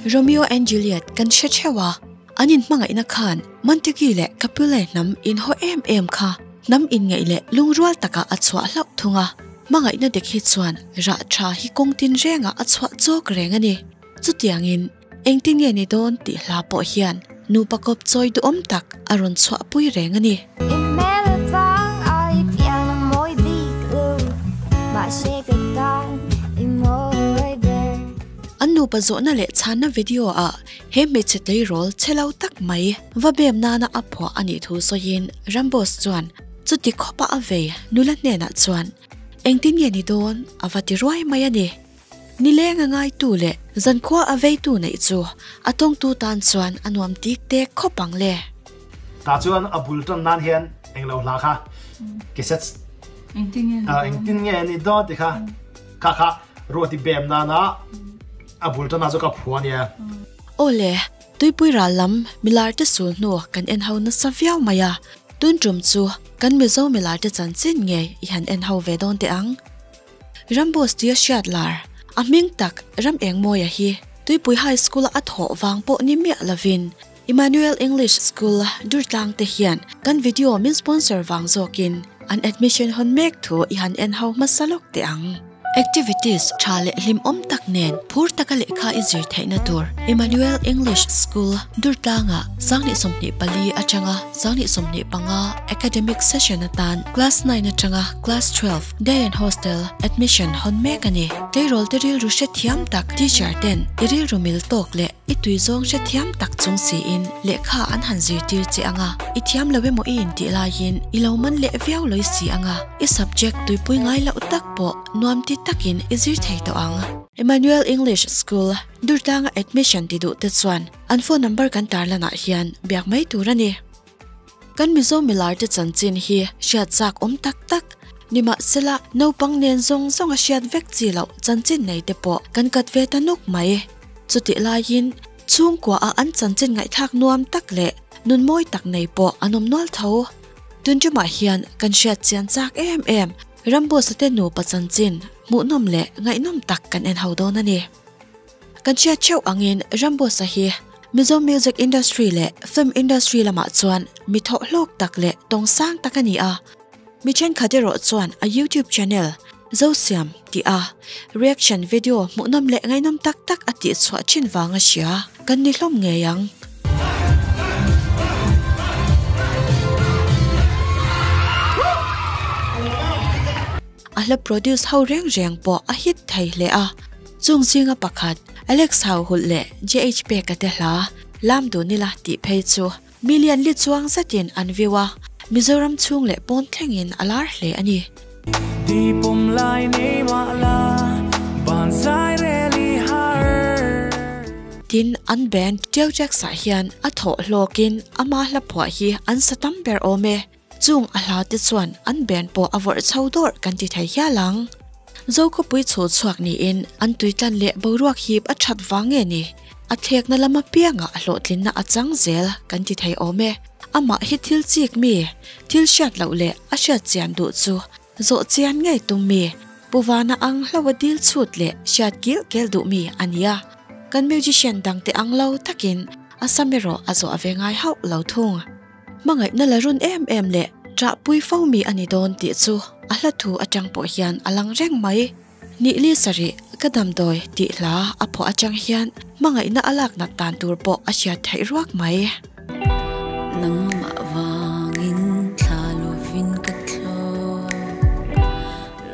Romeo and Juliet kan hre theuh a, an inhmangaihna khan Montague leh Capulet hnam inhaw em em kha hnam inngeih leh lungrual takah a chhuah hlauh thung a, hmangaihna dik hi chuan rah tha hi kawng tin rengah a chhuah chawk reng a ni. Chutiangin engtin nge ni dawn tih hla pawh hian nupa kawp chawi duhawm tak a rawn chhuahpui reng a ni. An nupa zawhna leh chhanna video ah he hmeichhe tleirawl che lo tak mai va bem nana a phuah a nih thu sawiin Ramboss chuan chuti khawpa a vei nula hnenah chuan engtin nge ni dawn a va ti ruai mai a ni. Nileng a ngaitu leh zankhua a veitu neih chu a tawngtu tan chuan a nuam tik tek khawp ang le. Tah chuan a bul tan nan hian englo hla kha cassette engtin nge ni dawn ti kha kha kha ruati bem nana a bul tan na chu ka phua nia. Aw le, tuipui ral lam milar te sul hnu kan en ho nasa viau mai a, tun tum chu kan Mizo milar te chanchin ngei i han en ho ve dawn teh ang. Ramboss tia hriat lar, a hming tak Ram Engmawia hi Tuipui High School-a a thawh vang pawh ni miah lovin Emmanuel English School Durtlang te hian kan video min sponsor vang zawkin an admission hawn mek thu i han en ho hmasa lawk teh ang. Activities tha leh hlimawm tak nen phur taka lehkha i zir theihna tur Emmanuel English School Durtlangah 2024 atanga 2025 academic session atan class 9 atanga class 12 Day and Hostel admission hawn mek a ni. Tleirawl te rilru hrethiam tak teacher ten i rilru mil tawk leh i tui zawng hrethiam tak chung siin lehkha an han zirtir che ang a, i thiam lo emaw i intih laiin i lo man leh viau lawih si ang a, i subject tuipui ngai loh tak pawh nuam ti takin i zir thei tawh ang. Emmanuel English School, Durtlanga admission ti duh te chuan an phone number kan tarlanah hian biak mai tur a ni. Kan Mizo milar te chanchin hi hriat chak awm tak tak. Nimahsela, naupang nen zawng zawng a hriat vek chi loh chanchin nei te pawh kan kat ve ta nuk mai. Chutih laiin, chhungkua a an chanchin ngaihthlak nuam tak leh nun mawi tak nei pawh an awm nual tho. Tunṭumah hian kan hriat chian chak em em Ramboss-a te nupa chanchin hmuhnawm leh ngaihnawm tak kan en ho dawn a ni. Kan hriat theuh angin Ramboss-a hi Mizo music industry leh film industry lamah chuan mi thawh hlawk tak leh tawng sang tak a ni a. Mi thenkhat erawh chuan a YouTube channel Zosiam tih a reaction video hmuhnawm leh ngaihnawm tak tak a tih chhuah thin vang a hria kan ni hlawm ngei ang. A hla produce ho reng reng pawh a hit thei hle a. Chung zinga pakhat, Alex Hauhulh leh JH Peka te hla, Lam dun ila tih phei chu million li chuang zetin an view a, Mizoram chhung leh pawn thlengin a lar hle a ni. Ti pum lai nei mah la, ban zai rel i har. Tin, an band Teo Jacks ah hian a thawh hlawkin ama hla phuah hi an sa tam ber awm e. Chung a hla te chuan an band pawh a vawrh chho dawrh kan ti thei hial ang. Zokhawpui chhul chhuak niin an tuitlan leh boruak hip a that vang nge ni? A thlekna lam apiangah a hlawhtlinna a chang zel kan ti thei awm e. Amah hi thil chik mi, thil hriat loh leh a hriat chian duh chu zawh chian ngei tum mi, Pu Vana ang hlo a dil chhut leh hriat kil kel duh mi a ni a. Kan musician dangte ang lo takin a sam erawh a zawh ve ngai hauh lo thung. Hmangaihna la run em em leh ṭahpui fo mi a ni dawn tih chu a hla thu aṭang pawh hian a lang reng mai. Nih li sarih ka damdawi tih hla a phuah aṭang hian hmangaihna a lak nat dan tur pawh a hriat theih ruak mai. Nangmah vangin thla lovin ka thlawk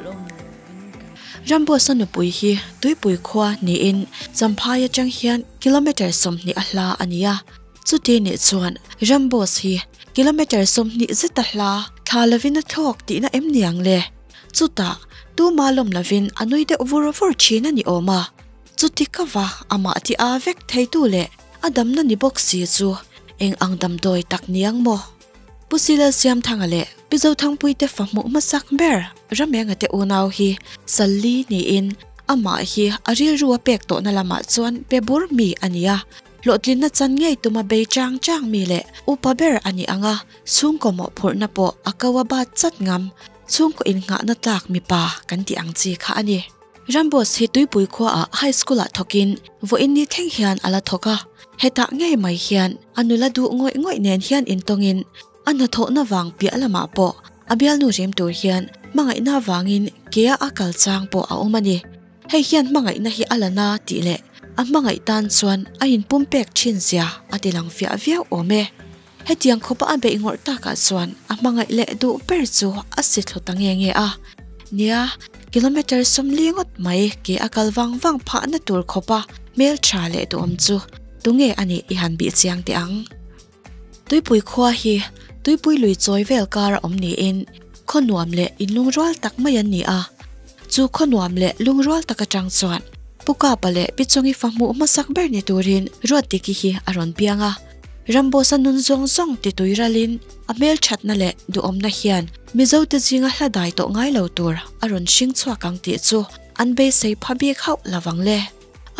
lawm lovin ka Ramboss-a nupui hi Tuipui khua niin Champhai aṭang hian kilometre 20 a hla a ni a. Chuti nih chuan Ramboss hi kilometre 20 zeta hla thla lovin a thlawk tihna em niang le? Chutah tuma lawm lovin a nui deuh vur vur thin a ni awm a. Chuti ka va amah ti a vek theitu leh a damna ni bawk si chu eng ang damdawi tak niang maw? Pu Silal Siamthanga leh Pi Zothangpui te fa hmuh hmasak ber Ramenga te unau hi Salli niin amah hi a rilru a pek tawhna lamah chuan pe bur mi a ni a. Hlawhtlinna chan ngei tuma bei chang chang mi leh upa ber a ni ang a, chhungkaw mawhphurhna pawh a ko a bat chat ngam, chhungkaw innghahna tlak mipa kan tih ang chi kha a ni. Ramboss hi Tuipui khuaah High School-ah thawkin vawiin ni thleng hian a la thawk a, hetah ngei mai hian a nula duh ngawih ngawih nen hian intawngin a hnathawhna vang piah lamah pawh a bialnu rem tur hian hmangaihna vangin kea a kal chang pawh a awm a ni. Hei hian hmangaihna hi a la na tih leh a hmangaih tan chuan a inpumpek thin zia a ti lang fiah viau awm e. Hetiang khawpa a beih ngawrh takah chuan a hmangaih leh duh ber chu a si thlu ta nge nge a. Nia, kilometre 40 ngawt mai ke a kal vang vang phahna tur khawpa hmeltha leh duhawm chu tunge a nih i han bih chiang teh ang. Tuipui khua hi tuipui lui chawi vel kar a awm niin khaw nuam leh inlungrual tak mai an ni a. Chu khaw nuam leh lungrual tak atang chuan Pu Kapa leh Pi Chungi fa hmuh hmasak ber ni turin Ruatdiki hi a rawn piang a. Rambosa nun zawng zawng ti tui ralin a hmelthatna leh duhawmna hian Mizote zinga hla dai tawh ngai lo tur a rawn hring chhuak ang tih chu an beisei pha bik hauh lovang le.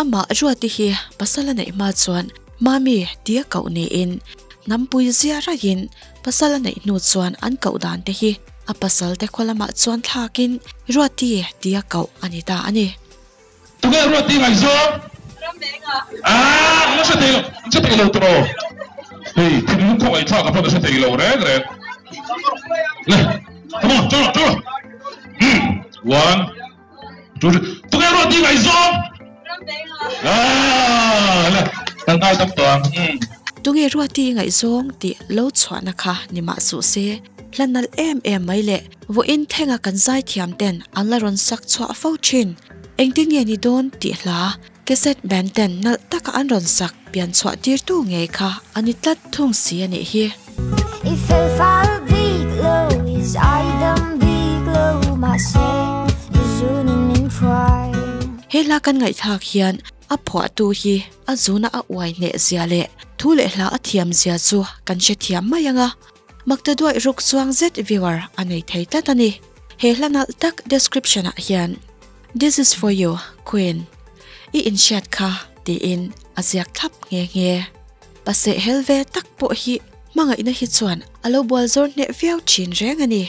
Amah Ruati hi pasal a neih hma chuan Mami tia koh niin hnampui zia raiin pasal a neih hnu chuan an koh dan te hi a pasal te khaw lamah chuan thlakin Ruati tia koh a ni ta a ni. Tunge Ruati ngaihzawng? Aah an la hre thei lo, an hre thei lo tawh. Hei thinlung khawngaihthlak a pawn a hre thei lo reng reng. Le, come on, turn turn. One. Tunge Ruati ngaihzawng? Aah le, kan ngai tam tawh ang. Tunge Ruati ngaihzawng tih lo chhuahna kha ni mah suh se, hla nalh em em mai le vawiin thlenga kan zaithiam ten an la rawn sak chhuah fo thin. Engtin nge ni dawn tih hla cassette band ten nalh taka an rawn sak pian chhuah tirtu ngei kha a ni tlat thung si a nih hi. I fel fal bik lo, i zaidam bik lo, mahse i zunin min phuai. He hla kan ngaihthlak hian a phuahtu hi a zuna a uai hneh zia leh thu leh hla a thiam zia chu kan hrethiam mai ang a, Makta duaih ruk chuang zet viewer a nei thei tlat a ni. He hla nalh tak description ah hian This is for you, Queen. I inhriat kha tiin a ziak thlap nghe nghe. Paseh hel ve tak pawh hi hmangaihna hi chuan a lo bual zawr hneh viau thin reng a ni.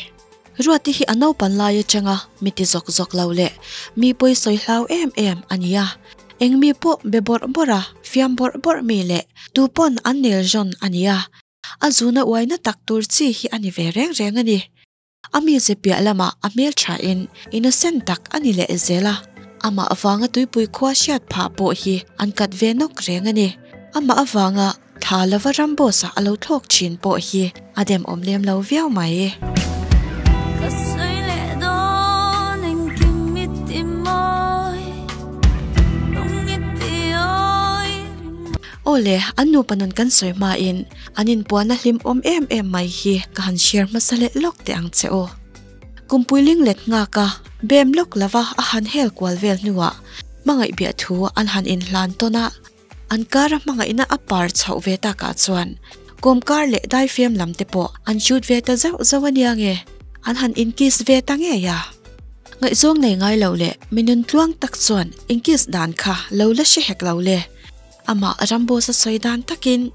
Ruati hi a naupan lai atanga mi ti zawk zawk lo leh mi pawi sawi hlau em em a ni a. Eng mi pawh be bawrh bawrh a, fiam bawrh bawrh mi leh tu pawn an nel zawn a ni a. A zuna uaina tak tur chi hi a ni ve reng reng a ni. A mize piah lamah a hmel thain innocent tak a ni leh zel a, amah avanga tuipui khua hriat phah pawh hi an kat ve nawk reng a ni. Amah avanga thla lova Ramboss-a a lo thlawk thin pawh hi a demawm lem lo viau mai. Ka sawi leh dawn engkim i ti mawi, lung i ti awi ring mawi. Aw le, an nupa nun kan sawi hmain an inpuahna hlim awm em em mai hi ka han share hmasa leh lawk teh ang che u. Kumpui ling let nghak a, bem lawk lova a han hel kual vel hnuah hmangaih biah thu an han inhlan tawn a, an kara hmangaihna a par chhoh ve takah chuan kawmkar leh daifem lam te pawh an shoot ve ta zauh zauh a nia nge, an han inkiss ve ta ngei a. Ngaihzawng nei ngai lo leh mi nun tluang tak chuan inkiss dan kha lo la hre hek lo le. Amah Ramboss a sawi dan takin,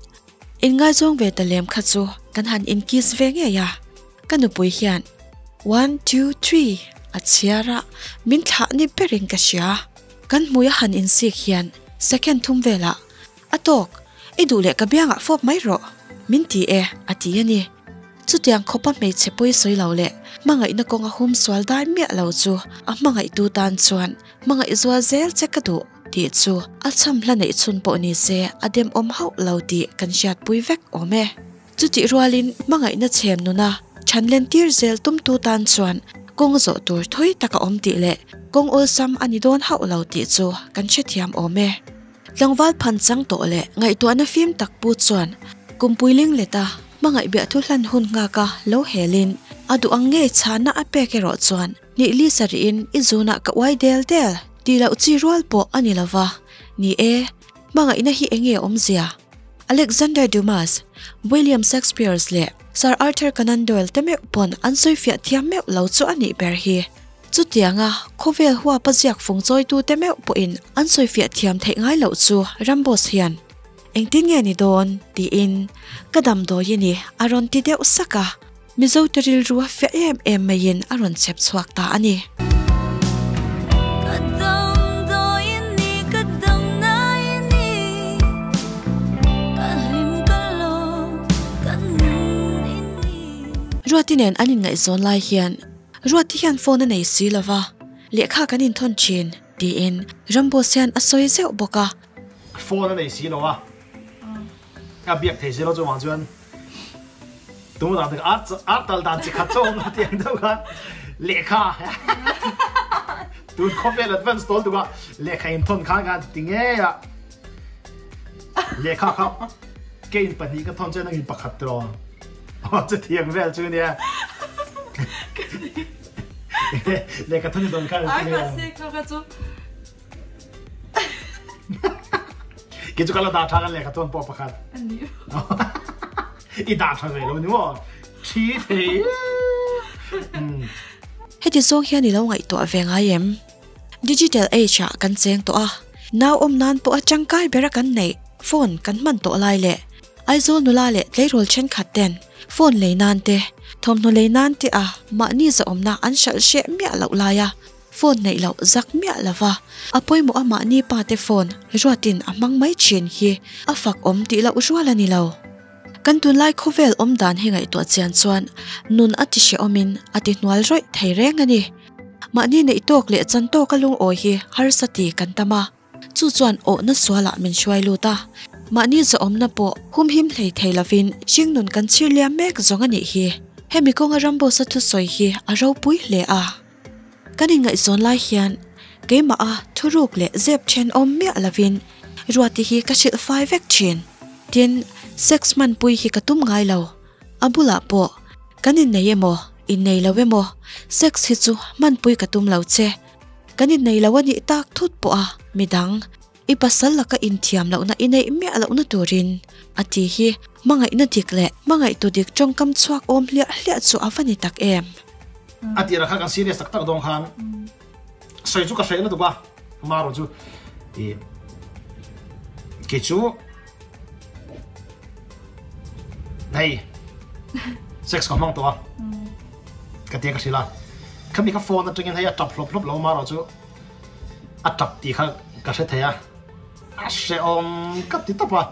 Inngaizawng ve ta lem kha chu kan han inkiss ve ngei a, ka nupui hian one, two, three a chhiar a, min thlah ni berin ka hria. Kan hmui a han insik hian second thum velah, A tawk, i duh leh ka biangah fawp mai rawh, min ti e, a ti a ni. Chutiang khawpa hmeichhe pawi sawi lo leh hmangaihna kawnga hum sual dai miah lo chu a hmangaihtu tan chuan hmangaih zual zel che ka duh. Tih chu a chham hla neih chhun pawh ni se a demawm hauh lo tih kan hriatpui vek awm e. Chutih rualin hmangaihna chhem nuna chhan len tir zel tumtu tan chuan kawng zawh tur thui tak a awm tih leh kawng awlsam a ni dawn hauh lo tih chu kan hrethiam awm e. Tlangval phan chang tawh leh ngaihtuahna fim tak pu chuan kumpui ling leta hmangaih biahthu hlan hun nghaka lo helin a duh ang ngei chhana a pek erawh chuan Nih li sarihin i zunah ka uai del del tih loh chi rual pawh a ni lova. Ni e, hmangaihna hi eng nge awmzia? Alexander Dumas, William Shakespeare's leh Sir Arthur Conan Doyle te meuh pawn an sawifiah thiam meuh lo chu a nih ber hi. Chutianga khawvel huapa ziak fung chawitute meuh pawhin an sawifiah thiam theih ngai loh chu Ramboss hian engtin nge ni dawn tiin ka damdawi i ni a rawn ti deuh sak a. Mizote rilru a fiah em em maiin a rawn chhep chhuak ta a ni. Ruati nen an inngaihzawn lai hian Ruati hian phone a nei si lo va, lehkha kan inthawn thin tiin Ramboss hian a sawi zeuh bawk a. Phone a nei si lo a, a biak thei si lo chuvang chuan tunah tak ar tal dan chi khat chu a awm lo tih ang deuh khan lehkha tun khawvel advance tawl tuk a lehkha inthawn khan khan ti ngei a lehkha kha kein pahnih ka thawn chuan nangin pakhat tiraw aw chutiang vel chu nia lehkha thawn i dawn khan ai mahse kha kha chu Kei chu ka la dah tha kan lehkha chuan pawh pakhat. I dah tha ve lo ni maw? Thi thei. Heti zawng hian i lo ngaihtuah ve ngai em? Digital age ah kan cheng tawh a, nau awm nan pawh a tangkai bera kan neih phone kan hman tawh lai leh Aizawl nula leh tleirawl thenkhat ten phone lei nan te, thawmhnaw lei nan te a mahni zahawmna an hralh hreh miah loh lai a, Phone neih loh zak miah lova a pawimawh a mahni pa te phone ruatin a hmang mai thin hi a fak awm tih loh rual a ni lo. Kan tunlai khawvel awm dan hi ngaihtuah chian chuan nun a ti hrehawmin a ti hnual rawih thei reng a ni. Mahni neih tawk leh chan tawka lungawi hi harsa ti kan tam a, chu chuan awhna sualah min hruai lut a, mahni zawhawmna pawh humhim hlei thei lovin hringnun kan chhir liam mek zawng a nih hi. Hemi kawnga Ramboss-a thusawi hi a ropui hle a. Kan inngaihzawn lai hian keimah a thuruk leh zep then awm miah lovin Ruati hi ka hrilh fai vek thin. Tin, sex hmanpui hi ka tum ngai lo. A bulah pawh kan innei emaw, innei lo emaw, sex hi chu hmanpui ka tum lo che. Kan innei lo a nih tak thut pawh a midang i pasal laka inthiam lohna i neih miah lohna turin a ti hi hmangaihna dik leh hmangaihtu dik tawngkam chhuak awm hliah hliah chu a va ni tak em. A tirah khan kan serious tak tak dawn khan sawi chu ka hreh lutuk a, amaherawh chu ih kei chu hei sex ka hmang tawh a ka tia ka hrilh a, khami kha phone atangin hei a tap hlawp hlawp lo amaherawh chu a tap tih kha ka hre thei a, a hrehawm ka ti tawp a,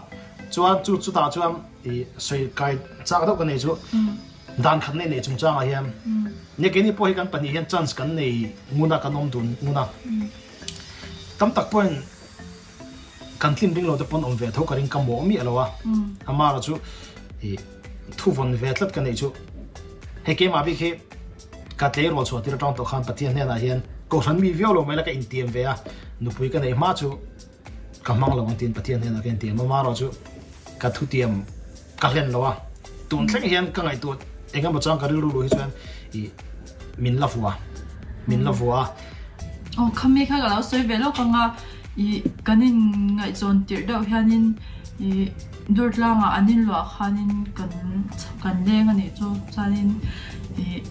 chuan chu chutah chuan ih sawi kai chak deuh ka nei chu dan khat nei nei chungchangah hian nia keini pawh hi kan pahnih hian chance kan nei ngun a kan awm dun ngun a, tam tak pawhin kan tlin ring lo te pawn awm ve tho ka ring ka mawh miah lo a, amaherawh chu ih thu vawn ve tlat ka neih chu hei keimah bik hi. Ka tleirawl chhuah tir atang tawh khan Pathian hnenah hian Kohhran mi viau lo mai la ka intiam ve a, nupui ka neih hma chu ka hmang lo ang tiin Pathian hnenah ka intiam a, amaherawh chu ka thutiam ka hlen lo a, tun thleng hian ka ngaihtuah eng emaw chuan ka rilru luh hi chuan ih min la vua, min la vua a. Aw khami kha ka lo sawi ve lawk ang a, ih kan inngaihzawn tirh deuh hianin ih Durtlangah an inluah khanin kan kan leng a nih chu chuanin ih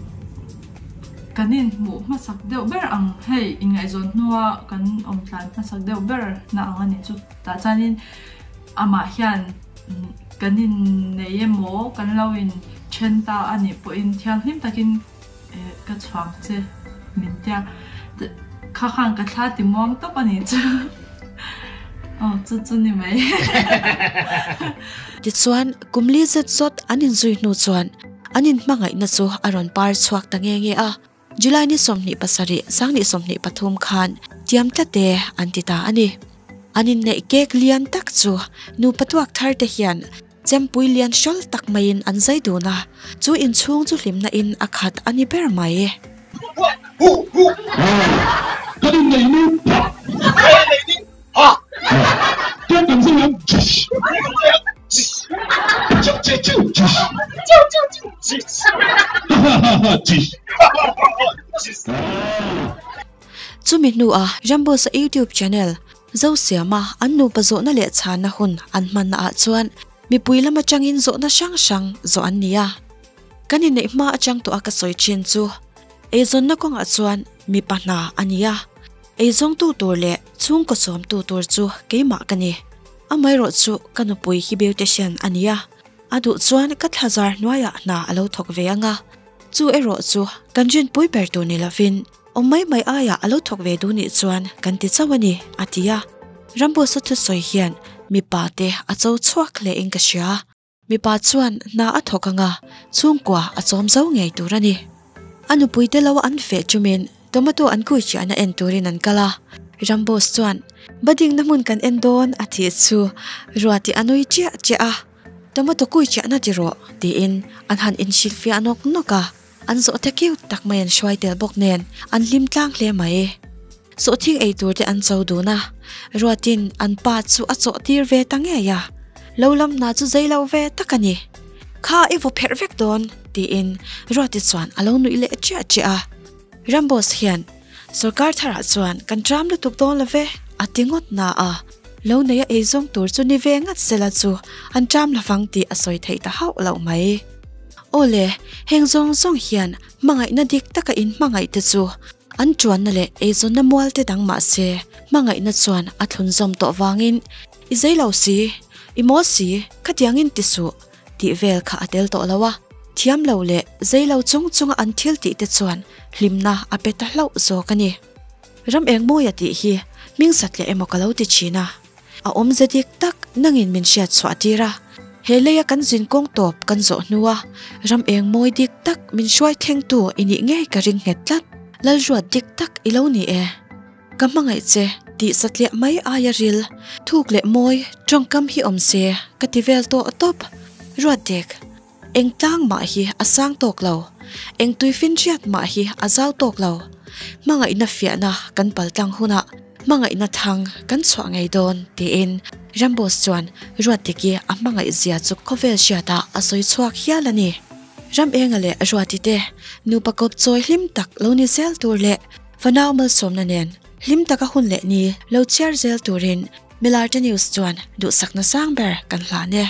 kan inhmuh hmasak deuh ber ang hei inngaihzawn hnua kan awm tlan hmasak deuh ber na ang a nih chu tah chuanin amah hian kan innei emaw kan lo in then ta a nih pawhin thianghlim takin ka chhuang che min tia kha khan ka thla ti muang tawp a nih chu aw chu chu ni mai. Tichuan kum li zet zawt an inzui hnu chuan an inhmangaihna chu a rawn par chhuak ta nge nge a, July ni 27 2023 khan tiam tlat e an ti ta a ni. An inneih kek lian tak chu nupa tuak thar te hian Chempui lian hrawl tak maiin an zai dun a, chu inchhung chu hlimna in a khat a ni ber mai. Chumi hnuah Ramboss-a YouTube channel Zosiama an nupa zawhna leh chhanna hun an hmanna ah chuan mipui lam atangin zawhna hrang hrang zawh an ni a. Kan inneih hma atang tawh a ka sawi thin chu eizawnna kawngah chuan mipa hna a ni a, eizawngtu tur leh chhungkaw sawmtu tur chu keimah ka ni. Amaherawh chu ka nupui hi beautician a ni a, a duh chuan ka thlazar hnuaiah hna a lo thawk ve ang a, chu erawh chu kan rinpui ber tur ni lovin Awm mai mai aiah a lo thawk ve duh nih chuan kan ti chauh a ni, a ti a. Ramboss-a thusawi hian mipa te a cho chhuak hle in ka hria. Mipa chuan hna a thawk anga chhungkua a chawm zo ngei tur a ni. A nupui te lo an feh chumin tomato an kui chiahna en turin an kal a. Ramboss chuan Badingna hmun kan en dawn a tih chu Ruati a nui chiah chiah a. Tomato kui chiahna ti rawh tiin an han inhrilhfiah nawk nawk a. An zawh te kiu tak mai an hruai tel bawk nen an hlim tlang hle mai. Sawhthing ei tur te an cho dun a, Ruatin an pa chu a chawh tir ve ta ngei a. Lo lam hna chu zei lo ve tak a ni. Kha i vaw pherh vek dawn tiin Ruati chuan a lo nuih leh chiah chiah a. Ramboss hian Sorkar tharah chuan kan tram lutuk dawn lo ve a ti ngawt na a, lo neia eizawng tur chu ni ve ngat sela chu an tram lovang tih a sawi theih ta hauh loh mai. Aw le, heng zawng zawng hian hmangaihna dik taka in hmangaih te chu an tuanna leh eizawnna mual te dang mah se hmangaihna chuan a thlunzawm tawh vangin i zei lo si, i mawl si, khatiangin ti suh tih vel kha a tel tawh lo a, thiam lo leh zei lo chung chunga an thil tih te chuan hlimna a pe ta hlauh zawk a ni. Ram eng mawia tih hi hming sat leh emaw ka lo ti thin a. A awmze dik tak nangin min hriat chhuah tir a, he leia kan zin kawng tawp kan zawh hnua ram eng mawi dik tak min hruai thlengtu i nih ngei ka ring nghet tlat. Lalruat dik tak i lo ni e. Ka hmangaih che tih satliah mai aia ril, thuk leh mawi tawngkam hi awm se ka ti vel tawh tawp. Ruat dik, eng tlang mah hi a sang tawk lo, eng tuifinriat mah hi a zau tawk lo. Hmangaihna fiahna kan paltlang hunah Hmangaihna thang kan chhuah ngei dawn tiin Ramboss chuan Ruatdiki a hmangaih zia chu khawvel hriatah a sawi chhuak hial a ni. Ramenga leh Ruati te nupa kawp chawi hlim tak lo ni zel tur leh fanau malsawmna nen hlim taka hun leh ni lo chhiar zel turin Milarte News chuan duhsakna sang ber kan hlan e.